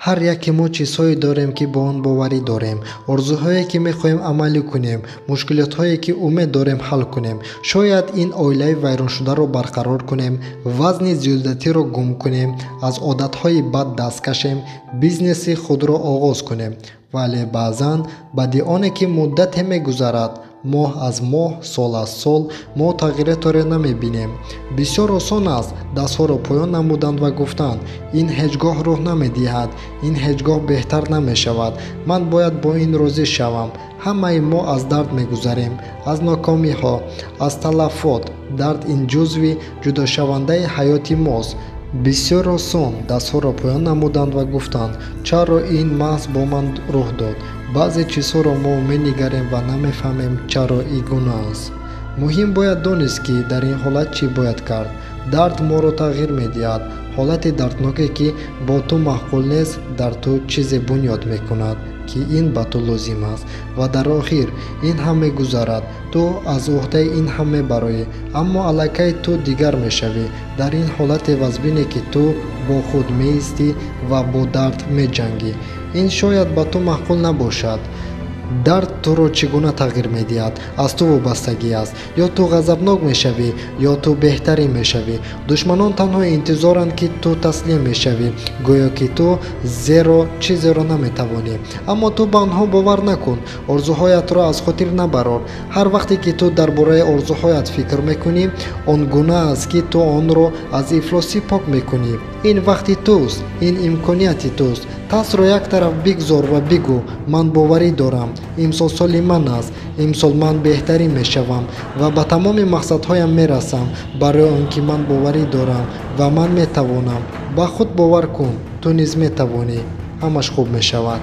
Ҳар яке мо чизҳое дорем, ки бо он боварӣ дорем, орзуҳое, ки мехоҳем амалӣ кунем, мушкилотҳое, ки умед дорем ҳал кунем. Шояд ин оилаи вайроншударо барқарор кунем, вазни зиёдатиро гум кунем, аз одатҳои бад даст кашем, бизнеси худро оғоз кунем. Вале баъзан баъди оне ки муддате мегузарад, моҳ аз моҳ, сол аз сол, мо тағйиротеро намебинем. Бисёр осон аст дастҳоро поён намудан ва гуфтан: ин ҳеҷ гоҳ рӯҳ намедиҳад, ин ҳеҷ гоҳ беҳтар намешавад, ман бояд бо ин розӣ шавам. Ҳамаи мо аз дард мегузарем, аз нокомиҳо, аз талафот. Дард ин ҷузъи ҷудошавандаи ҳаёти мост. Бисёр осон дастҳоро поён намуданд ва гуфтанд: чаро ин маҳз бо ман рӯҳ дод? Баъзе чизҳоро мо менигарем ва намефаҳмем чаро ин гуна аст. Муҳим бояд донист, ки дар ин ҳолат чӣ бояд кард. Дард моро тағйир медиҳад. Ҳолати дардноке, ки бо ту маъқул нест, дар ту чизе бунёд мекунад, ки ин ба ту лозим аст. Ва дар охир ин ҳам мегузарад. Ту аз уҳдаи ин ҳам мебароӣ, аммо аллакай ту дигар мешавӣ. Дар ин ҳолате вазбине, ки ту бо худ меистӣ ва бо дард меҷангӣ. Ин шояд ба ту маъқул набошад. Дард туро чӣ гуна тағйир медиҳад, аз ту вобастагӣ аст. Ё ту ғазабнок мешавӣ, ё ту беҳтарин мешавӣ. Душманон танҳо интизоранд, ки ту таслим мешавӣ, гӯё ки ту зеро чизеро наметавонӣ. Аммо ту ба онҳо бовар накун, орзуҳоятро аз хотир набарор. Ҳар вақте ки ту дар бораи орзуҳоят фикр мекунӣ, он гуна аст, ки ту онро аз ифлосӣ пок мекунӣ. Ин вақти туст, ин имконияти туст. Тарсро як тараф бигзор ва бигӯ: ман боварӣ дорам, имсол соли ман аст, имсол ман беҳтарин мешавам ва ба тамоми мақсадҳоям мерасам, барои он ки ман боварӣ дорам ва ман метавонам. Ба худ бовар кун, ту низ метавонӣ. Ҳамаш хуб мешавад.